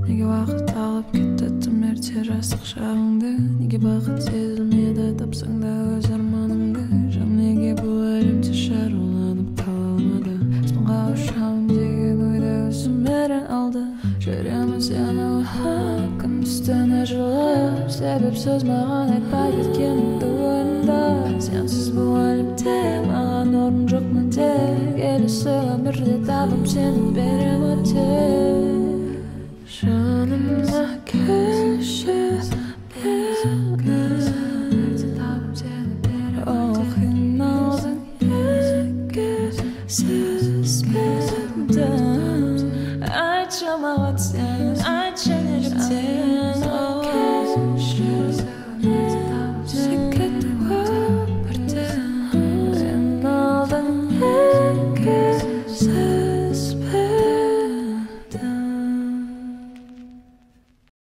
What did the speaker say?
Неге уақыт алып кетті тым ерте жастық шағыңды? Неге бақыт сезілмеді тапсаң да өз арманыңды? Жан неге бұл әлемде шаруаланып қала алмады? Аспанға ұшамын деген ойда өзім әрі алды. Жүремін сені ойлап, күндіз түні жылап. Себепсіз маған айтпай кеткеніңді ойымда. Сенсіз бұл әлемде маған орын жоқ мүлде. Келесі өмірде табып сені берем өте. Жаныма келші мені. О, қиналдың неге сіз менден? Айтшы маған сен, айтшы неліктен? Келші мені.